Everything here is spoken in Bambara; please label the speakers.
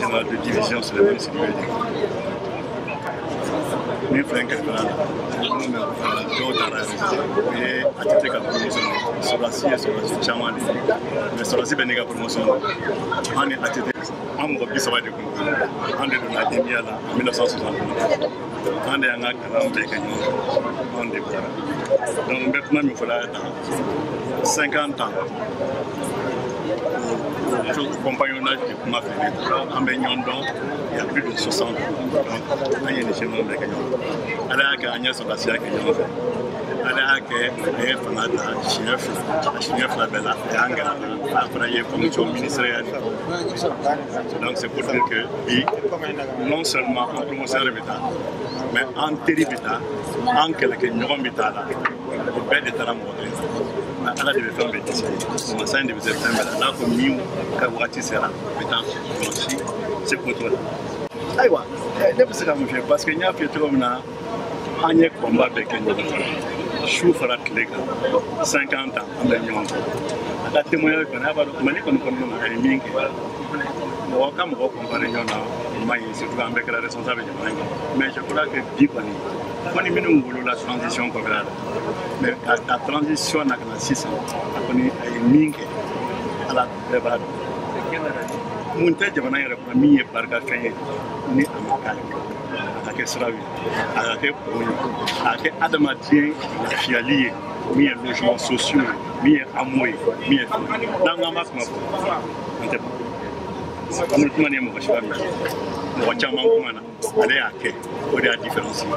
Speaker 1: Général de division Souleymane Sidibé de. Min filɛ n kɛrɛfɛla la, minnu bɛ dɔw taara yɛrɛ, o ye ATT ka promotion ye. Sɔrɔdasi ye sɔrɔdasi caman de ye, mais sɔrɔdasi bɛ ne ka promotion na. An ni ATT, an mɔgɔ 30 de kun don. An de donna EMIA la en 1969. An de y'an ka kalan bɛɛ kɛ ɲɔgɔn fɛ, anw de bɔra. Donc n bɛ kuma min fɔ la tan, 50 ans compagnonnage de kuma filɛ nin ye, an bɛ ɲɔgɔn dɔn il y a plus de 60 ans. Donc an ye nin chemin bɛɛ kɛ ɲɔgɔn fɛ. Ala y'a kɛ an ye sɔrɔdasiya kɛ ɲɔgɔn fɛ. Ala y'a kɛ a ye fanga ta siɲɛ 2, a siɲɛ 2 bɛɛ la a y'an gɛrɛ a la, a fana ye fonction ministérielle. Donc c'est pour dire que bi, non seulement an promotionnaire bɛ taa, mais an teri bɛ taa, an kɛlɛkɛɲɔgɔn bɛ taa la, o bɛɛ de taara mɔgɔ kelen na. Ala de bɛ fɛn bɛɛ décider, masa in de bɛ se fɛn bɛɛ la. N'a ko min ka wagati sera, a bɛ taa, mɔgɔ si seko t'o la. Ayiwa, ne bɛ se ka mun f'i ye? Parce que n y'a f'i ye cogo min na, an ye combat bɛɛ kɛ ɲɔgɔn fɛ, su fara tile kan, 50 ans an bɛ ɲɔgɔn fɛ. A ka témoignage kɔni, a b'a dɔn Mali kɔni kɔnɔna na, a ye min kɛ, mɔgɔ ka mɔgɔ comparer ɲɔgɔn na, o man ɲi, surtout an bɛɛ kɛra responsable jamana in kɔnɔ. Mais je crois que bi kɔni, fo ni minnu wolola transition kɔfɛla la, mais ka ta transition na ka na sisan, a kɔni a ye min kɛ, Ala bɛɛ b'a dɔn. Mun tɛ jamana yɛrɛ kɔnɔ min ye barikafɛn ye ni a ma k'ale bolo? A ka kɛ siraw ye, a ka kɛ pont ye, a ka kɛ adamaden lafiyali ye, min ye logement sociaux ye, min ye hameau ye, min ye fɛn ye. N'an ko an b'a kuma fɔ, an tɛ ban. An bɛ kuma ni mɔgɔ si ma minɛ, mɔgɔ caman kuma na, ale y'a kɛ, o de y'a différence ye.